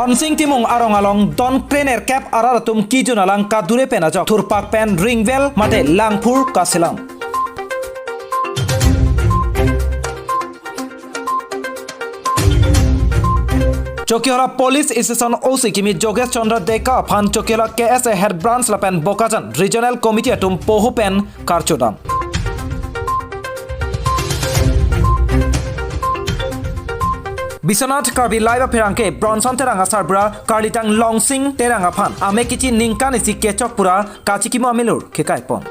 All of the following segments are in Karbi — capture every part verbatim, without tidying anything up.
Honsing Timung arong along don krenerkep arat atum kijun alang kadure pen ajok thurpak pen ringvel mate langphur kaselam. Chokihola Police Station O C kimi Jogesh Chandra Deka aphan Chokihola K S A Head Branch lapen Bokajan Regional Committee atum poho pen karchodam. Biswanath Karbi Live apherangke Bronson Terang asarbura karlitang Longsing Terang aphan amek kechi ningkan isi kechok pura kachikimo amelur kekaipon.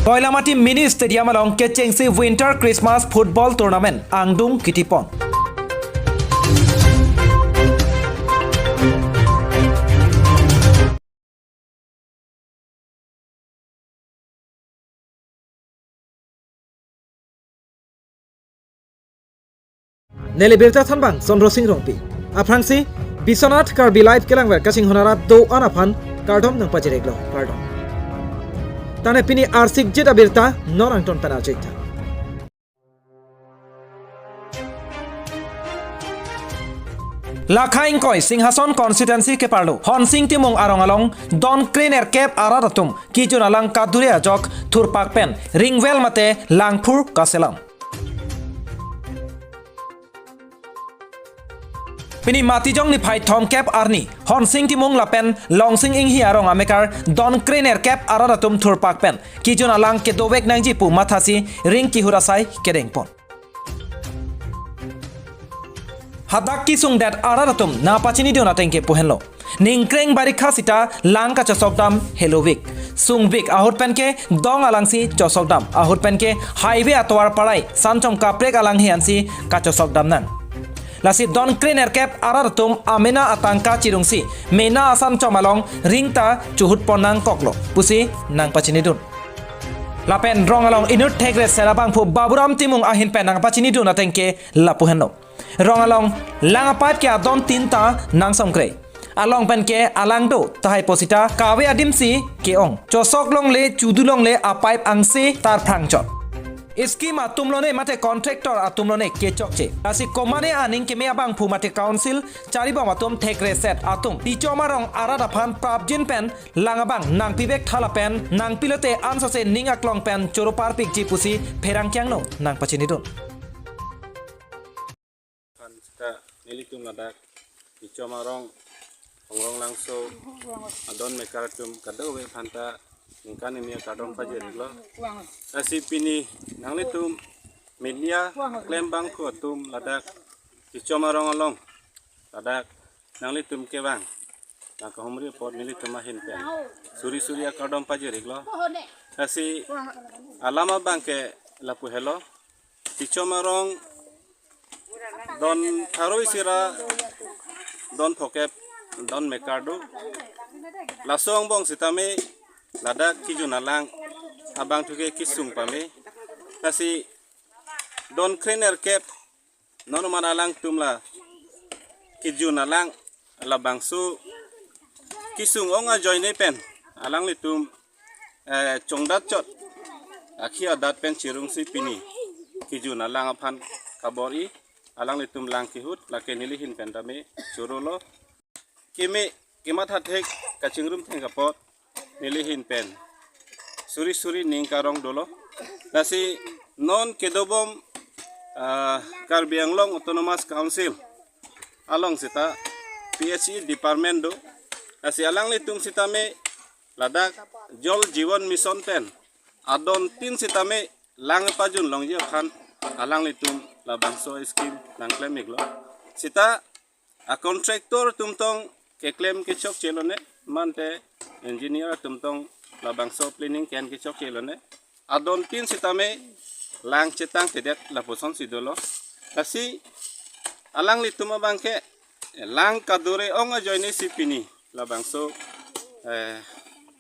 Koilamati Mini Stadium along kechengsi Winter Christmas Football Tournament angdung kitipon. Neli birta thanbang Chandra Sing Rongpi. Aphrangsi Biswanath Karbi Live kelangver kachinghon arat do-an aphan kardom nangpajir-iklo, kardom. Tane pini arsik jit abirta non angton pen arju-iktha. Lakha ingkoi Singhason constituency keparlo Honsing Timung arong along don krenerkep arat atum kijun alang kadure ajok thurpak pen ringvel mate langphur kaselam. Pini Matijong niphai thomkep arni Honsing Timung lapen Longsing Inghi arong amekar don krenerkep arat atum thurpak pen kijun alang kedovek nangji pu mathasi ring kihur asai kedengpon. Hadak kisungdet arat atum nangpachinidun atengke pu henlo. Ningkreng barikha sita lang kachosokdam helovik. Sungvik ahut penke dong alangsi chosokdam. Ahut penke highway atovar parai sanchom kaprek alanghe ansi kachosokdam nang. Lasi don krenerkep arat atum amena atangka chirungsi mena asanchom along ring ta chuhutpon nangkoklo pusi nangpachinidun. Lapen rong along inut thekre sera bangphu Baburam Timung ahin pen nangpachinidun atengke lapu henlo. Rong along lang apipe ke adon tin ta nangsomkre. Along penke alang do tahai pu sita kave adimsi ke-ong. Chosok longle chudu longle apipe angse tarphrang chot. Scheme atum lone mate contractor atum lone kechokche. Lasi komane aning keme abangphu mate council charibom atum thekre set atum Tichom arong arat aphan prapjin pen lang abang nangpivek tha lapen nangpilote ansose ning aklong pen choro parpikji pusi pherangke angno nangpachinidun. Aphan sita nelitum ladak Tichom arong, Hongrong Langso, adon mekar atum kadokave aphanta ningkan kimi akardom pajir-iklo. Lasi pini nanglitum media klembangphu atum ladak Tichom arong along ladak nanglitum kevang nangkahumri apot nelitum ahin pen suri suri akardom pajir-iklo. Lasi alam abangke lapu henlo. Tichom arong don pharo isi ra don phokep don mekar do. Laso angbong sitame ladak kijun alang abangthu ke kisung pame. Lasi don krenerkep non man alangtum la kijun alang labangso kisung ong ajoine pen alanglitum, eh, chongdat chot akhi adat pen chirungsi pini kijun alang aphan kabor-i, alanglitum lang kihut lake neli ahin pen tame chorolo. Keme kematha thek kachingrum theng apot neli ahin pen suri suri ning karong dolo. Lasi non kedobom, ah, Karbi Anglong Autonomous Council along sita P H E department do. Lasi alanglitum sitame ladak Jal Jeevan Mission pen adon tin sitame lang pajun longji aphan alanglitum labangso scheme nangklem-iklo. Sita a contractor atum tong keklem kechokche lone, mate engineer atum tong labangso planning ke-en kechokche lone. Adon tin sitame lang chetangtedet lapusonsi dolo. Lasi alanglitum abangke lang kadure ong ajoine si pini labangso, eh,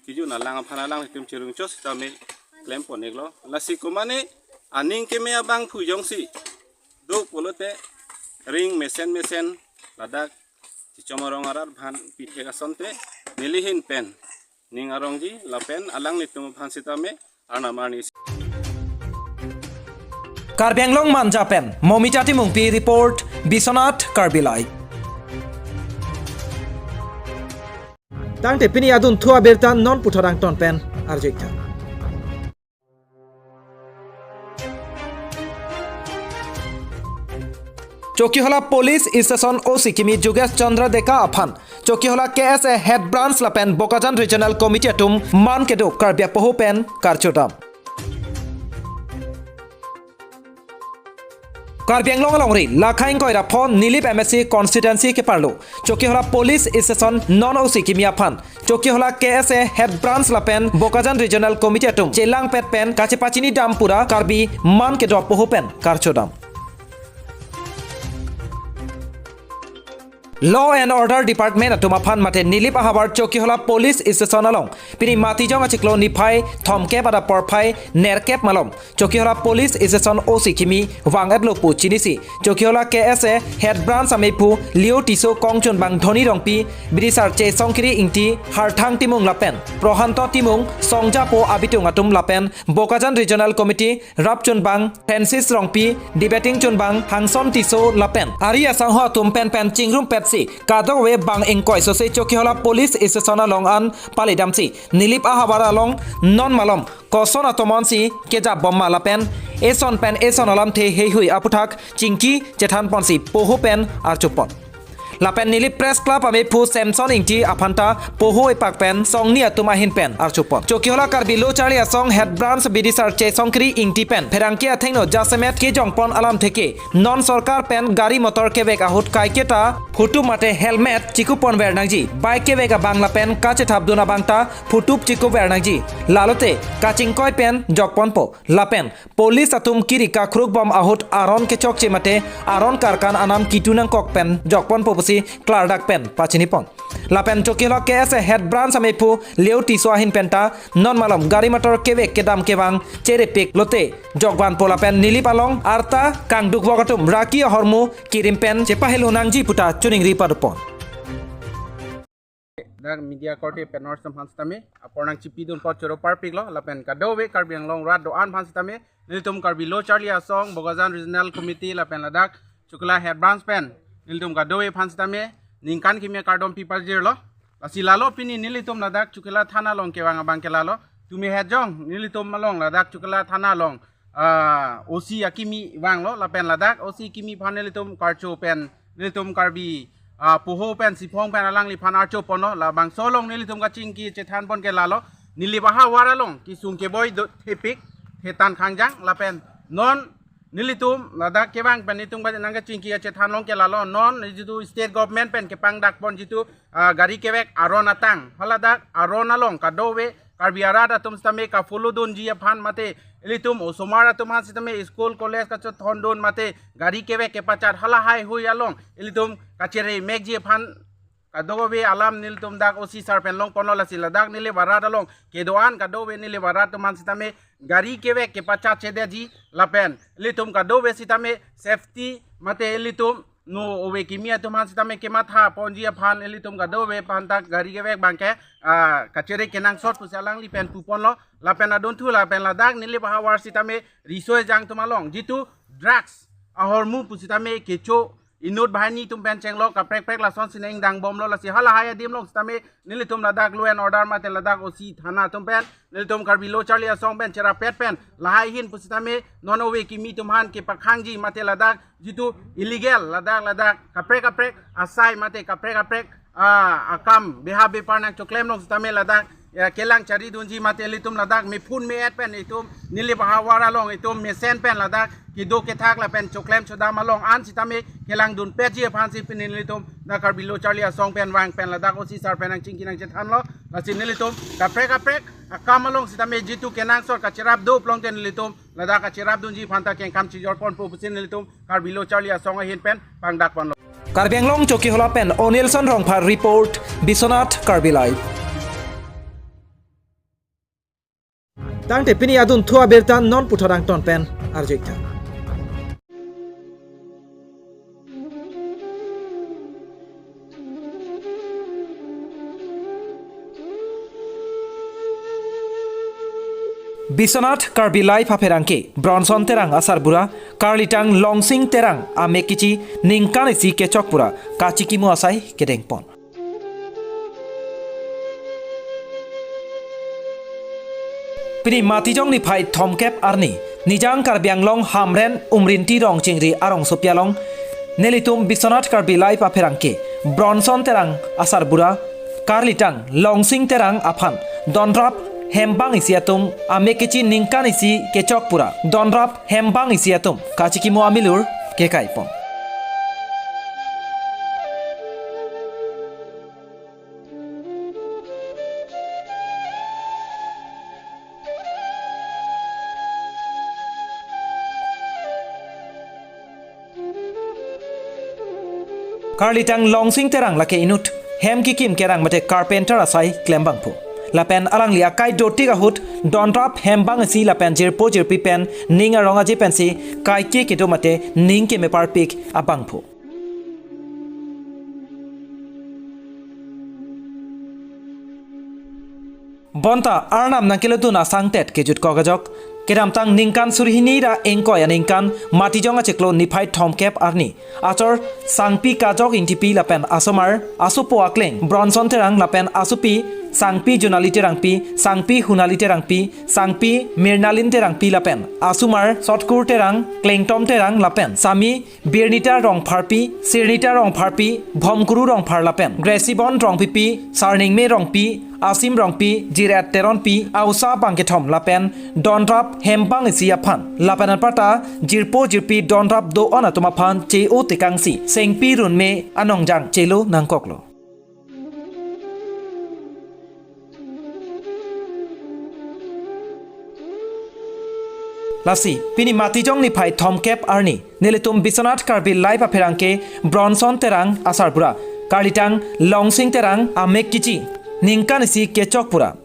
kijun alang aphan alanglitum chirungchot sitame klempon-iklo. Lasi komane aning keme abangphu jongsi do pulote ring mesen mesen ladak Tichom arong arat aphan pithek asonte neli ahin pen ning arongji lapen alanglitum aphan sitame arnam arni. Karbi Anglong Manja pen Momita Timungpi report, Biswanath Karbi Live. Tangte pini adunthu abirta non puthot angton pen arju-ik tha. Chokihola Police Station O C kimi Jugesh Chandra Deka aphan Chokihola K S A Head Branch lapen Bokajan Regional Committee atum man kedo Karbi apoho pen karchodam. Karbi Anglong alongri Lakhaing Koira phon Nilip M A C constituency keparlo Chokihola Police Station non O C kimi aphan Chokihola K S A Head Branch lapen Bokajan Regional Committee atum chelangpet pen kachepachini dam pura Karbi man kedo apoho pen karchodam. Law and Order Department atum aphan mate Nilip ahavar Chokihola Police Station along pini Matijong achiklo niphai thomkep adap porphai nerkep malom Chokihola Police Station O C kimi vang-etlo pu chinisi Chokihola K S A Head Branch amephu Leo Tisso, kongchunbang Dhoni Rongpi, bidisar Chesongkiri Ingti, Harthang Timung lapen Prohanto Timung, songjapo abitung atum lapen Bokajan Regional Committee rapchunbang Francis Rongpi, debating chunbang Hangson Tisso lapen ari asangho atum penpen chingrumpetsi kadokave bang ingkoi sose Chokihola Police Station along an palidamsi Nilip ahavar along non malom koson atomon si kejapbom ma lapen eson pen eson alamthe heihui aputhak chingki chethanponsi poho pen archupon. Lapen Nilip Press Club amephu Samson Ingti aphanta poho epak pen songni atum ahin pen archupon. Chokihola Karbi Lo Charli Asong Head Branch bidisar Chesongkiri Ingti pen pherangke athengno jasemet kejongpon alamthe ke non sorkar pen gari motor kevek ahut kaiketa phutup mate helmet chikupponver nangji, bike kevek abang lapen kachethapdun abangta phutup chikupver nangji. Lalote kachingkoi pen jokponpo. Lapen police atum kiri kakhrukbom ahut aron kechokche mate aron karkan anam kitu nangkok pen jokponpo pusi klardak pen pachinipon. Lapen Chokihola K S A Head Branch amephu Leo Tisso ahin penta non malom gari motor kevek kedam kevang cherepik lote jokvanpo lapen Nilip along arta kangdukvok atum raki ahormu kirim pen chepahelo nangji puta choningri padopon. Dak media korte pen nor sam aphan sitame apor nangchipidunpo choro parpiklo lapen kadokave Karbi Anglong rat do-an aphan sitame nelitum Karbi Lo Charli Asong Bokajan Regional Committee lapen ladak Chokihola Head Branch pen nelitum kadokave aphan sitame ningkan kimi akardom pipajirlo. Lasi lalo pini nelitum ladak Chokihola thana along kevang abang ke lalo. Tumi hejong nelitum along ladak Chokihola thana along ah, O C akimi vanglo lapen ladak O C kimi aphan nelitum karcho pen nelitum Karbi ah, poho pen siphong pen alangliphan archoponlo. Labangso along nelitum kachingki chethanpon ke lalo, Nilip ahavar along kesung keboi do thepik thetan khangjang lapen non nelitum ladak kevang pen nelitum nangkachingki chethan along ke lalo, non jitu state government pen kepangdakpon jitu ah, gari kevek aron atang, haladak aron along kadokave Karbi arat atum sitame kafollow dunji aphan mate ilitum osomar atum aphan sitame school college kachethondun mate gari kevek kepachat halahai hui along ilitum kachere mekji aphan kadokave alam nelitum dak O C sir pen longponlo. Lasi ladak Nilip arat along kedo-an kadokave Nilip arat atum aphan sitame gari kevek kepachat chedetji lapen ilitum kadokave sitame safety mate ilitum no ove kimi atum aphan sitame kemathaponji aphan ilitum kadokave aphan dak gari kevek abangke ah, kachere kenangsot pusi alangli pen puponlo. Lapen adunthu lapen ladak Nilip ahavar sitame riso ejang atum along jitu drugs ahormu pusitame kecho inut banghini atum pen chenglo kaprek kaprek lason sineng dangbomlo. Lasi halahai adim along sitame nelitum ladak law and order mate ladak O C thana atum pen nelitum Karbi Lo Charli Asong pen cherapet pen lahai ahin pusitame non ove kimi atum aphan kepakhangji mate ladak jitu illegal ladak ladak kaprek kaprek asai mate kaprek kaprek ah, akam beha bepar nangchoklem along sitame ladak ya, kelang charidunji mate ilitum ladak mephun me-et pen itum Nilip ahavar along itum mesen pen ladak kedo kethak lapen choklem chodam along an sitame kelangdunpetji aphansi pini nelitum dak Karbi Lo Charli Asong pen vang pen ladak O C sir pen nangchingki nangchethanlo. Lasi nelitum kaprek kaprek akam along sitame jitu kenangsot kacherap do plong ke nelitum ladak kacherapdunji aphanta kengkam chijorponpo pusi nelitum Karbi Lo Charli Asong ahin pen pangdakponlo. Karbi Anglong Chokihola pen Onilson Rongphar report, Biswanath Karbi Live. Tangte pini adunthu abirta non puthot angton pen arju-ik tha. Biswanath Karbi Live apherangke Bronson Terang asarbura, Karlitang Longsing Terang amek kechi ningkan isi kechok pura kachikimo asai kedengpon. Pini Matijong niphai thomkep arni, Nijang Karbi Anglong Hamren Umrinti Rongchingri arongsopi along, nelitum Biswanath Karbi Live apherangke Bronson Terang asarbura, Karlitang Longsing Terang aphan donrap hembang isi atum amek kechi ningkan isi kechok pura donrap hembang isi atum kachikimo amilur kekaipon. Karlitang Longsing Terang lake inut hem kekim kerang mate carpenter asai klembangpo. Lapen alangli akai dotik ahut donrap hembang isi lapen jirpo jirpi pen ning arong aje pensi kaike kedo mate ning kemeparpik abangpo. Bonta Arnam nangkelodun asangtet kejutkok ajok, kedamtang ningkan suri hini ra ingkoi aningkan Matijong achiklo niphai thomkep arni, achor Sangpi Kajok Ingtipi lapen asomar, asopo akleng Bronson Terang lapen asopi Sangpi Junali Terangpi, Sangpi Hunali Terangpi, Sangpi Mirnalin Terangpi lapen asomar Sotkur Terang, Klengtom Terang lapen Sami Birnita Rongpharpi, Sirnita Rongpharpi, Bhomkuru Rongphar lapen Gresibon Rongpipi, Sarningme Rongpi, Asim Rongpi, Jiret Teronpi, Ausa Bangkethom lapen donrap hembang isi aphan lapen anparta jirpo jirpi donrap do-on atum aphan che-o tekangsi Sengpi Runme anongjang chelo nangkoklo. Lasi, pini Matijong niphai thomkep arni, nelitum Biswanath Karbi Live apherangke Bronson Terang asarbura, Karlitang Longsing Terang amek kechi ningkan isi kechok pura,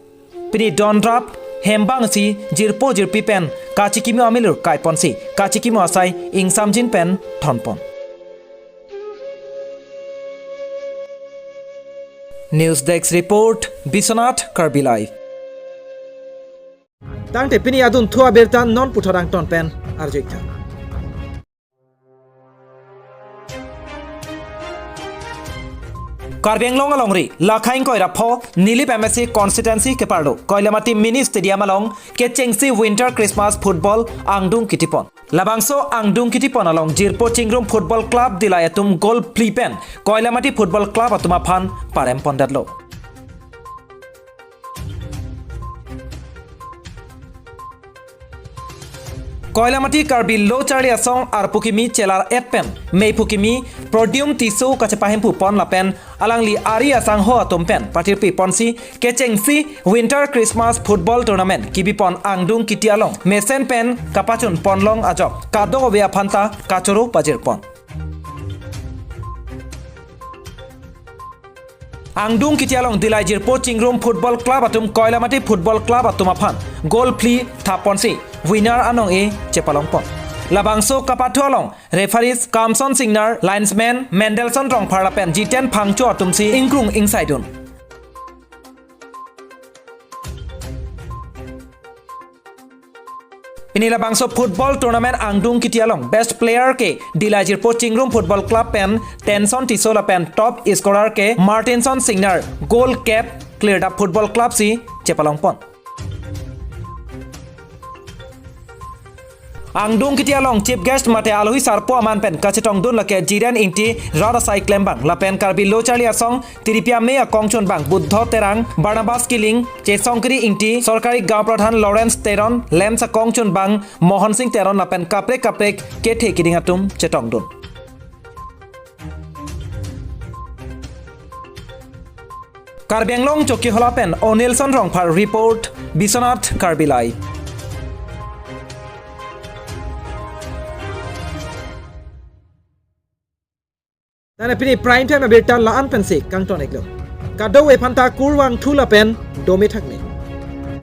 pini donrap hembang isi jirpo jirpi pen kachikimo amilur kaiponsi kachikimo asai ingsamjin pen thonpon. News Desk Report, Biswanath Karbi Live. Tangte pini adunthu abirta non puthot angton pen arju-iktha. Karbi Anglong alongri, Lakhaing Koirapho, Nilip M A C constituency keparlo, Koilamati Mini Stadium along kechengsi Winter Christmas Football angdung kitipon. Labangso angdung kitipon along jirpo chingrum Football Club Dillai atum goal phli pen Koilamati Football Club atum aphan parempondetlo. Koilamati Karbi Lo Charli Asong arpu kimi chelar-et pen meiphu kimi Prodium Tisso kachepahemphu pon lapen alangli ari asangho atum pen pathirpi ponsi kechengsi Winter Christmas Football Tournament kibipon angdung kiti along mesen pen kapachun ponlong ajok kadokave aphanta kachoro pajirpon. Angdung kiti along Dillai jirpo chingrum Football Club atum Koilamati Football Club atum aphan goal phli thapponsi winner anong-e chepalongpon. Labangso kapathu along referees Kamson Singnar, linesman Mendelson Rongphar lapen Jiten Phangcho atumsi ingkrung ingsaidun. Pini labangso football tournament angdung kiti along best player ke Dillai jirpo chingrum Football Club pen Tenson Tisso lapen top scorer ke Martinson Singnar, goal cap Clear Up Football Club si chepalongpon. Angdung kiti along chief guest mate alohi sarpo aman pen kachetongdun lake Jiren Ingti rat asai klembang lapen Karbi Lo Charli Asong tiripi ame akongchunbang Buddho Terang, Barnabas Killing, Chesongkiri Ingti, Sorkari Gaon Pradhan Lawrence Teron, LAMPS akongchunbang Mohon Sing Teron lapen kaprek kaprek kethe kiding atum chetongdun. Karbi Anglong Chokihola pen Onilson Rongphar report, Biswanath Karbi Live. Nana pini prime time abirta la-an pensi kangton-iklo. Kadokave aphanta kurvangthu lapen dome thakme.